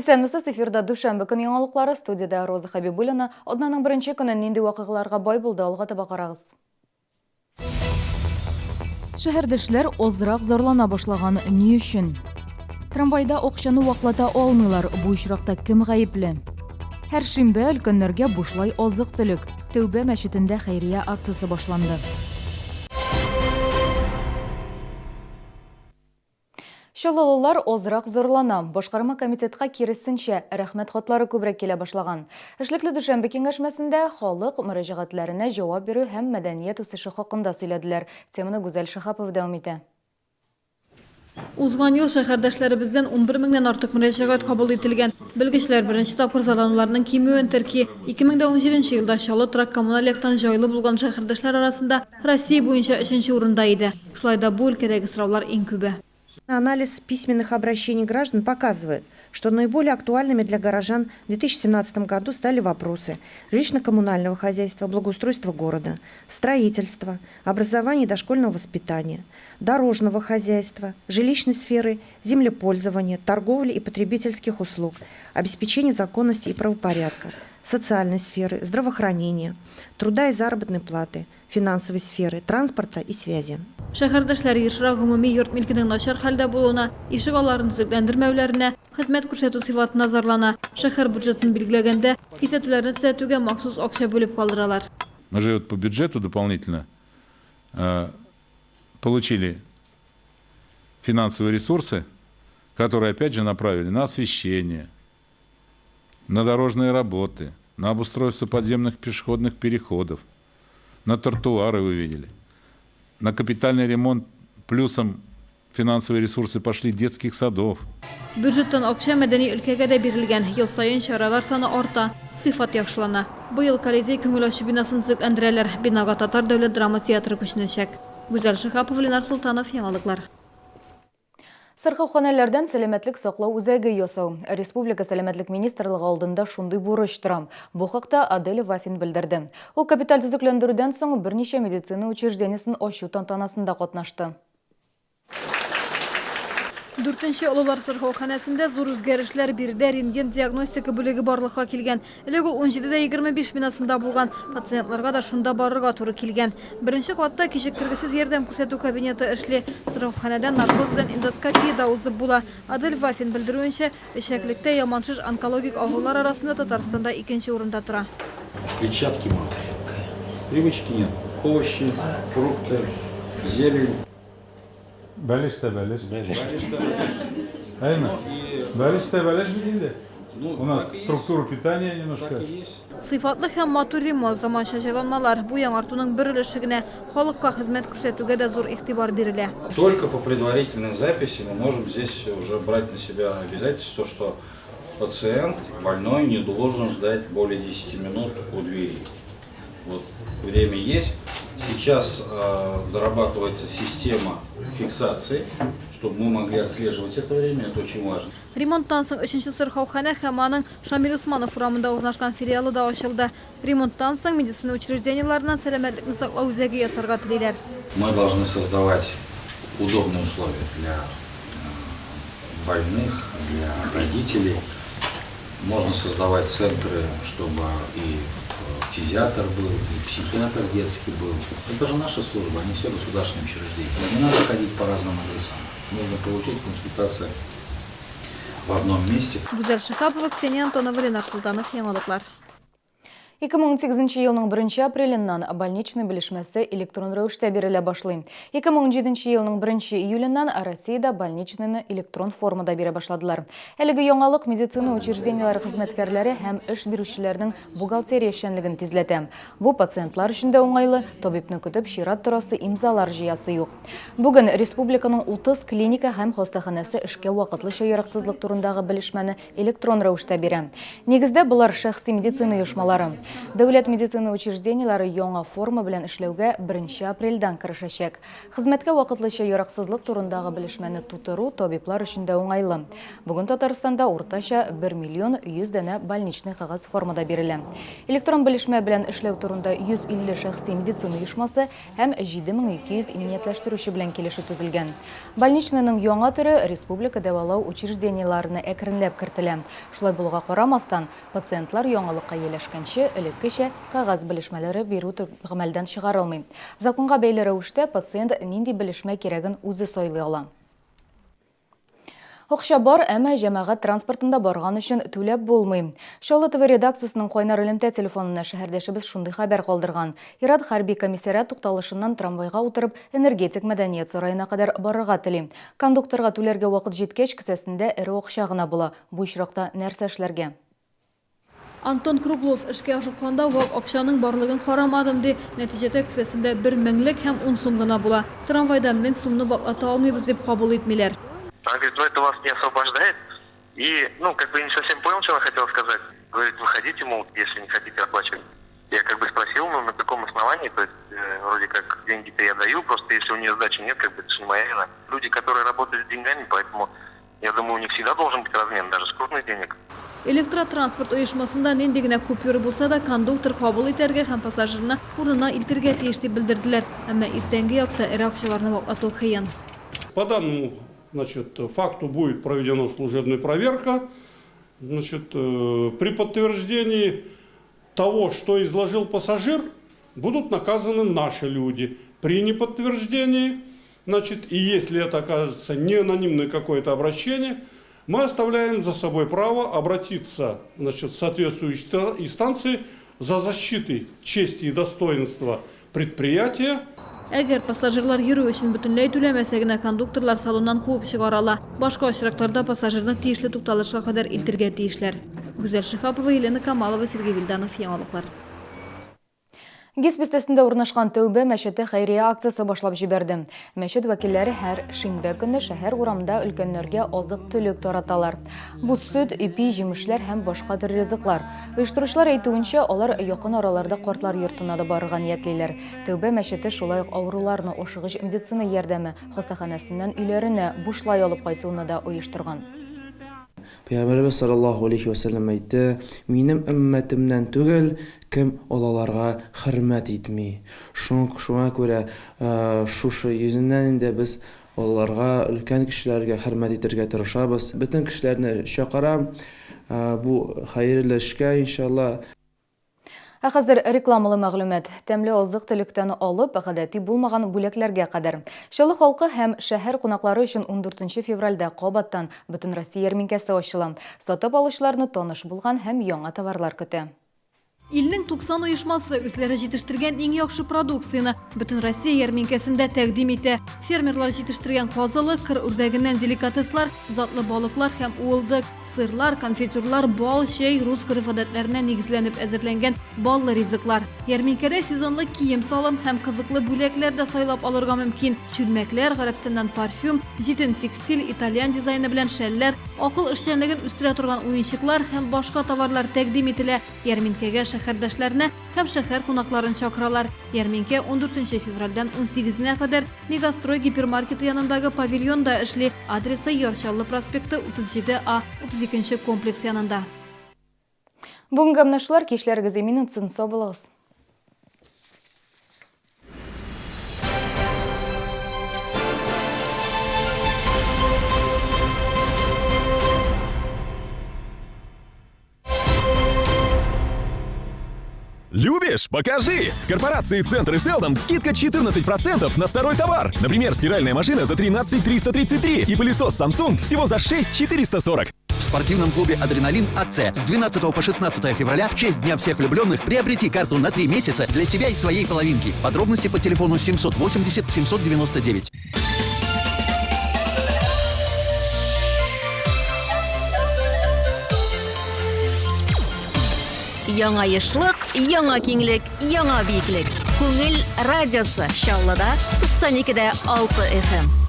Исәнмесез, эфирда дүшәмбе көн яңалыклары, студиядә Роза Хәбибуллина. Атнаның беренче көне нинди вакыйгаларга бай булды, алга таба карагыз. Шәһәрдәшләр азрак зарлана башлаган. Ни өчен? Трамвайда акчаны ваклата алмыйлар. Бу очракта кем гаепле? Һәр шимбә өлкәннәргә бушлай азык-төлек. Тәүбә мәчетендә хәйрия акциясе башланды. Чаллылылар азрак зарлана. Башкарма комитетка киресенчә, рәхмәт хатлары күбрәк килә башлаган. Эшлекле дүшәмбе киңәшмәсендә халык мөрәҗәгатьләренә җавап бирү һәм мәдәният үсеше хакында сөйләделәр. Теманы Гүзәл Шиһапова дәвам итә. Узган ел шәһәрдәшләребездән 11 меңнән артык мөрәҗәгать кабул ителгән. Белгечләр беренче тапкыр зарлануларның кимүен терки. 2017 елда Чаллы торак-коммуналь яктан җайлы булган шәһәрдәшләр арасында Россия буенча өченче урында иде. Шулай да бу өлкәдәге сораулар иң күбе. Анализ письменных обращений граждан показывает, что наиболее актуальными для горожан в 2017 году стали вопросы жилищно-коммунального хозяйства, благоустройства города, строительства, образования и дошкольного воспитания, дорожного хозяйства, жилищной сферы, землепользования, торговли и потребительских услуг, обеспечения законности и правопорядка, социальной сферы, здравоохранения, труда и заработной платы, финансовой сферы, транспорта и связи. Шәһәрдәшләр ешрак гомуми йорт милкенең начар хәлдә булуына, ишек алларын төзекләндермәүләренә, хезмәт күрсәтү сыйфатына зарлана. Шәһәр бюджетын билгеләгәндә, кисәтүләрне төзәтүгә махсус акча бүлеп калдыралар. Мы же вот по бюджету дополнительно получили финансовые ресурсы, которые опять же направили на освещение, на дорожные работы, на обустройство подземных пешеходных переходов, на тротуары вы видели, на капитальный ремонт плюсом финансовые ресурсы пошли детских садов. Бюджеттан акча мәдәни өлкәгә дә бирелгән. Ел саен чаралар саны арта, сыйфат яхшылана. Быел Колизей күңел ачу бинасын төзекләндерәләр. Бинага Татар дәүләт драма театры күченәчәк. Гүзәл Шиһапова, Ленар Солтанов, Яңалыклар. Сырхауханәләрдән сәламәтлек саклау үзәге ясау. Республика сәламәтлек министрлыгы алдында шундый бурыч тора. Бу хакта Адель Вафин белдерде. Ул капиталь төзекләндерүдән соң берничә медицина учреждениесен ачу тантанасында катнашты. Дүртенче олылар сырхауханәсендә зур үзгәрешләр, биредә рентген-диагностика бүлеге барлыкка килгән. Элек ул 17 дә 25 бинасында булган, пациентларга да шунда барырга туры килгән. Беренче катта кичектергесез ярдәм күрсәтү кабинеты эшли. Сырхауханәдә наркоз белән эндоскопия да узып була. Адель Вафин белдерүенчә, эчәклектә яман шеш онкологик авырулар арасында Татарстанда икенче урында тора. Клетчатки мало. Привычки нет. Овощи, фрукты, зелень. Бәлеш тә бәлеш. Бәлеш тә бәлеш. Әйме? Бәлеш тә бәлеш бит инде. Ну, У нас структура питания немножко. Сыйфатлы һәм матур ремонт, заманча җайланмалар, бу яңартуның бер өлеше генә. Халыкка хезмәт күрсәтүгә дә зур игътибар бирелә. Только по предварительной записи мы можем здесь уже брать на себя обязательство, что пациент, больной не должен ждать более 10 минут у двери. Вот время есть. Сейчас э, дорабатывается система фиксации, чтобы мы могли отслеживать это время, это очень важно. Ремонттан соң өченче сырхауханә һәм аның Шамил Усманов урамында урнашкан филиалы да ачылды. Ремонттан соң медицина учреждениеләреннән сәламәтлекне саклау үзәге ясарга телиләр. Мы должны создавать удобные условия для э, больных, для родителей. Можно создавать центры, чтобы и фтизиатр был, и психиатр детский был. Это же наша служба, они все государственные учреждения. Не надо ходить по разным адресам. Нужно получить консультацию в одном месте. Гүзәл Шиһапова, Ксения Антонова, Ленар Султанов, Яңалыклар. 2018 елның 1 апреленнән больничный белешмәсе электрон рәвештә бирелә башлый. 2017 елның 1 июленнән Россиядә больничныйны электрон формада бирә башладылар. Әлеге яңалык медицина учреждениеләре хезмәткәрләре һәм эш бирүчеләрнең бухгалтерия эшчәнлеген тизләтә. Бу пациентлар өчен дә уңайлы, табибны көтеп чират торасы, имзалар җыясы юк. Бүген республиканың 30 клиника һәм хастаханәсе эшкә вакытлыча яраксызлык турындагы белешмәне электрон рәвештә бирә. Нигездә болар шәхси медицина оешмалары. Дәүләт медицина учреждениеләре яңа форма белән эшләүгә беренче апрельдән керешәчәк. Хезмәткә вакытлыча яраксызлык турындагы белешмәне тутыру табиблар өчен дә уңайлы. Бүген Татарстанда уртача 1 миллион 100 данә больничный кәгазь формада бирелә. Электрон белешмә белән эшләү турында 150 шәхси медицина оешмасы һәм 7200 иминиятләштерүче белән килешү төзелгән. Больничныйның яңа төре республика дәвалау учреждениеләренә әкренләп кертелә. Шулай булуга карамастан, пациентлар яңалыкка ияләшкәнче, элеккечә кәгазь белешмәләре бирү гамәлдән чыгарылмый. Законга бәйле рәвештә, пациент нинди белешмә кирәген үзе сайлый ала. Акча бар, әмма җәмәгать транспортында барган өчен түләп булмый. Чаллы ТВ редакциясенең кайнар элемтә телефонына шәһәрдәшебез шундый хәбәр калдырган. Ир-ат хәрби комиссариат тукталышыннан трамвайга утырып, Энергетик мәдәният сараена кадәр барырга тели. Кондукторга түләргә вакыт җиткәч, кесәсендә эре акча гына була. Бу очракта нәрсә эшләргә? Антон Круглов эшкә ашыкканда вак акчаның барлыгын карамадым, ди. Нәтиҗәдә кесәсендә бер меңлек һәм ун сум гына була. Трамвайда 1000 сумны ваклата алмыйбыз дип кабул итмиләр. Она говорит, ну это вас не освобождает. И, ну, как бы не совсем понял, что она хотела сказать. Говорит, выходите, мол, если не хотите оплачивать. Я как бы спросил, ну, на каком основании, то есть, вроде как деньги-то я даю, просто если у нее сдачи нет, как бы это же не моя вина. Люди, которые работают с деньгами, поэтому, я думаю, у них всегда должен быть размен, даже с крупных денег. Электротранспорт оешмасында нинди генә купюра булса да, кондуктор кабул итәргә һәм пассажирны урынына илтергә тиеш дип белдерделәр. Әмма иртәнге якта эре акчаларны ваклату кыен. По данному, значит, факту будет проведена служебная проверка. Значит, при подтверждении того, что изложил пассажир, будут наказаны наши люди. При неподтверждении, значит, и если это окажется не анонимное какое-то обращение, мы оставляем за собой право обратиться, значит, в соответствующие инстанции за защитой чести и достоинства предприятия. Әгәр пассажирлар йөрү өчен бөтенләй түләмәсә генә кондукторлар салоннан куып чыгара ала. Башка очракларда пассажирны тиешле тукталышка кадәр илтергә тиешләр. Гүзәл Шиһапова, Елена Камалова, Сергей Вильданов, Яңалыклар. ГИС бистәсендә урнашкан Тәүбә мәчете хәйрия акциясе башлап җибәрде. Мәчет вәкилләре һәр шимбә көнне шәһәр урамында өлкәннәргә азык-төлек тараталар. Бу сөт, ипи, җимешләр һәм башка төр ризыклар. Оештыручылар әйтүенчә, алар якын араларда картлар йортына да барырга ниятлиләр. Тәүбә мәчете шулай ук авыруларны ашыгыч медицина ярдәме хастаханәсеннән өйләренә бушлай алып кайтуны да оештырган. Пәйгамбәребез саллаллаһу алейһи вә сәлләм әйтте, Минем өммәтемнән түгел, кем олыларга хөрмәт итми. Шуңа күрә шушы йөзеннән инде без олыларга, өлкән кешеләргә хөрмәт итәргә тырышабыз. Бөтен кешеләрне чакырам бу хәерле эшкә, иншалла. Ә хәзер рекламалы мәгълүмат. Тәмле азык-төлектән алып, гадәти булмаган бүләкләргә кадәр. Чаллы халкы һәм шәһәр кунаклары өчен ундүртенче февральдә кабаттан Бөтенроссия ярминкәсе ачыла. Сатып алучыларны таныш булган һәм яңа товарлар көтә. Илнең 90 оешмасы үзләре җитештергән иң яхшы продукцияне Бөтенроссия ярминкәсендә тәкъдим итә. Фермерлар җитештергән казылык, кыр үрдәгеннән деликатеслар, затлы балыклар һәм уылдык, Сырлар, конфитюрлар, бал, чәй, рус гореф-гадәтләренә нигезләнеп әзерләнгән баллы ризыклар. Ярминкәдә сезонлы кием-салым һәм кызыклы бүләкләр дә сайлап алырга мөмкин. Чүлмәкләр, Гарәбстаннан парфюм, җитен текстиль, итальян дизайны белән шәлләр, акыл эшчәнлеген үстерә торган уенчыклар һәм башка товарлар тәкъдим ителә. Ярминкәгә шәһәрдәшләрне һәм шәһәр кунакларын чакыралар. Ярминкә ундүртенче февральдән унсигезенә кадәр Мегастрой гипермаркеты янындагы павильонда эшли, адресы Яр Чаллы проспекты, 37 А, 32 нче комплекс янында. Бүгенгә менә шулар, кичләрегез имин үтсен, сау булыгыз. Любишь? Покажи! В корпорации Центры Селдом скидка 14% на второй товар. Например, стиральная машина за 13 333 и пылесос Samsung всего за 6 440. В спортивном клубе «Адреналин» акция. С 12 по 16 февраля в честь Дня всех влюбленных приобрети карту на 3 месяца для себя и своей половинки. Подробности по телефону 780 799. Яңа ешлык, яңа киңлек, яңа биеклек. Күңел радиосы Чаллыда 92 дә 6 FM.